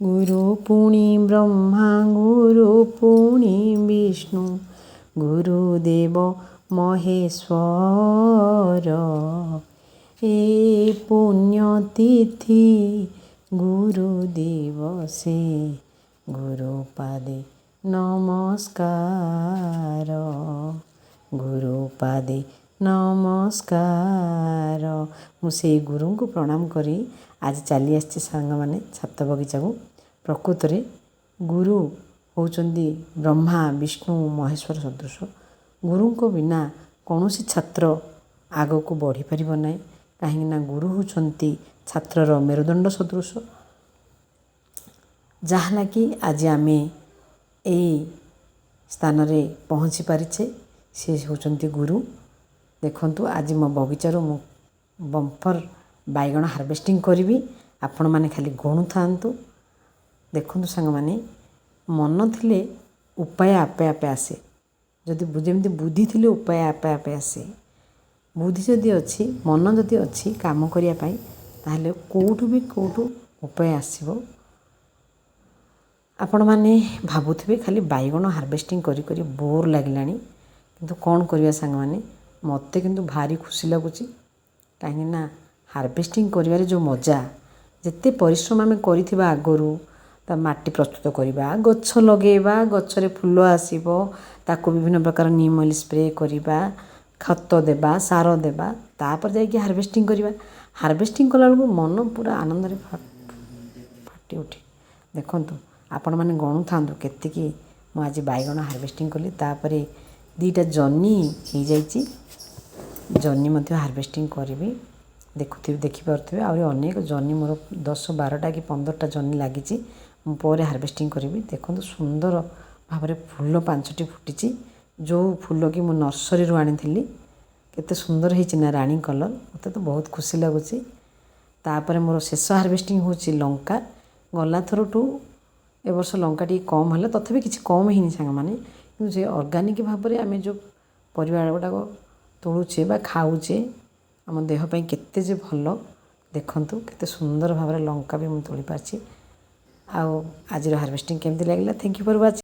ଗୁରୁ ପୁଣି ବ୍ରହ୍ମା ଗୁରୁ ପୁଣି ବିଷ୍ଣୁ ଗୁରୁଦେବ ମହେଶ୍ୱର। ଏ ପୁଣ୍ୟତିଥି ଗୁରୁ ଦିବସେ ଗୁରୁପାଦେ ନମସ୍କାର, ଗୁରୁପାଦେ ନମସ୍କାର। ମୁଁ ସେଇ ଗୁରୁଙ୍କୁ ପ୍ରଣାମ କରି ଆଜି ଚାଲି ଆସିଛି ସାଙ୍ଗମାନେ ଛାତ ବଗିଚାକୁ। ପ୍ରକୃତରେ ଗୁରୁ ହେଉଛନ୍ତି ବ୍ରହ୍ମା ବିଷ୍ଣୁ ମହେଶ୍ୱର ସଦୃଶ। ଗୁରୁଙ୍କ ବିନା କୌଣସି ଛାତ୍ର ଆଗକୁ ବଢ଼ିପାରିବ ନାହିଁ, କାହିଁକିନା ଗୁରୁ ହେଉଛନ୍ତି ଛାତ୍ରର ମେରୁଦଣ୍ଡ ସଦୃଶ। ଯାହା ଲାଗି ଆଜି ଆମେ ଏଇ ସ୍ଥାନରେ ପହଞ୍ଚି ପାରିଛେ, ସେ ହେଉଛନ୍ତି ଗୁରୁ। ଦେଖନ୍ତୁ, ଆଜି ମୋ ବଗିଚାରୁ ମୁଁ ବମ୍ପର ବାଇଗଣ ହାରଭେଷ୍ଟିଂ କରିବି, ଆପଣମାନେ ଖାଲି ଗଣୁଥାନ୍ତୁ। ଦେଖନ୍ତୁ ସାଙ୍ଗମାନେ, ମନ ଥିଲେ ଉପାୟ ଆପେ ଆପେ ଆସେ। ଯଦି ଯେମିତି ବୁଦ୍ଧି ଥିଲେ ଉପାୟ ଆପେ ଆପେ ଆସେ। ବୁଦ୍ଧି ଯଦି ଅଛି, ମନ ଯଦି ଅଛି କାମ କରିବା ପାଇଁ, ତାହେଲେ କେଉଁଠୁ ବି କେଉଁଠୁ ଉପାୟ ଆସିବ। ଆପଣମାନେ ଭାବୁଥିବେ ଖାଲି ବାଇଗଣ ହାରଭେଷ୍ଟିଂ କରି କରି ବୋର୍ ଲାଗିଲାଣି, କିନ୍ତୁ କ'ଣ କରିବା ସାଙ୍ଗମାନେ, ମୋତେ କିନ୍ତୁ ଭାରି ଖୁସି ଲାଗୁଛି। କାହିଁକିନା ହାରଭେଷ୍ଟିଂ କରିବାରେ ଯେଉଁ ମଜା, ଯେତେ ପରିଶ୍ରମ ଆମେ କରିଥିବା ଆଗରୁ, ତା ମାଟି ପ୍ରସ୍ତୁତ କରିବା, ଗଛ ଲଗାଇବା, ଗଛରେ ଫୁଲ ଆସିବ, ତାକୁ ବିଭିନ୍ନ ପ୍ରକାର ନିମ୍ ଅଏଲ୍ ସ୍ପ୍ରେ କରିବା, ଖତ ଦେବା, ସାର ଦେବା, ତାପରେ ଯାଇକି ହାରଭେଷ୍ଟିଂ କରିବା। ହାରଭେଷ୍ଟିଂ କଲାବେଳକୁ ମନ ପୁରା ଆନନ୍ଦରେ ଫାଟି ଉଠେ। ଦେଖନ୍ତୁ, ଆପଣମାନେ ଗଣୁଥାନ୍ତୁ କେତିକି ମୁଁ ଆଜି ବାଇଗଣ ହାରଭେଷ୍ଟିଂ କଲି। ତାପରେ 2ଟା ଜହ୍ନି ହେଇଯାଇଛି, ଜହ୍ନି ମଧ୍ୟ ହାରଭେଷ୍ଟିଂ କରିବି। ଦେଖୁଥିବେ, ଦେଖିପାରୁଥିବେ ଆହୁରି ଅନେକ ଜହ୍ନି, ମୋର 10 12ଟା କି 15ଟା ଜହ୍ନି ଲାଗିଛି, ମୁଁ ପରେ ହାରଭେଷ୍ଟିଂ କରିବି। ଦେଖନ୍ତୁ, ସୁନ୍ଦର ଭାବରେ ଫୁଲ 5ଟି ଫୁଟିଛି, ଯେଉଁ ଫୁଲ କି ମୁଁ ନର୍ସରୀରୁ ଆଣିଥିଲି। କେତେ ସୁନ୍ଦର ହେଇଛି ନା, ରାଣୀ କଲର୍। ମୋତେ ତ ବହୁତ ଖୁସି ଲାଗୁଛି। ତାପରେ ମୋର ଶେଷ ହାରଭେଷ୍ଟିଂ ହେଉଛି ଲଙ୍କା। ଗଲାଥରଠୁ ଏ ବର୍ଷ ଲଙ୍କା ଟିକେ କମ୍ ହେଲା, ତଥାପି କିଛି କମ୍ ହେଇନି ସାଙ୍ଗମାନେ। କିନ୍ତୁ ସେ ଅର୍ଗାନିକ୍ ଭାବରେ ଆମେ ଯେଉଁ ପରିବା ଗୁଡ଼ାକ ତୋଳୁଛେ ବା ଖାଉଛେ, ଆମ ଦେହ ପାଇଁ କେତେ ଯେ ଭଲ। ଦେଖନ୍ତୁ, କେତେ ସୁନ୍ଦର ଭାବରେ ଲଙ୍କା ବି ମୁଁ ତୋଳି ପାରିଛି। ଆଉ ଆଜିର ହାରଭେଷ୍ଟିଂ କେମିତି ଲାଗିଲା? Thank you for watching.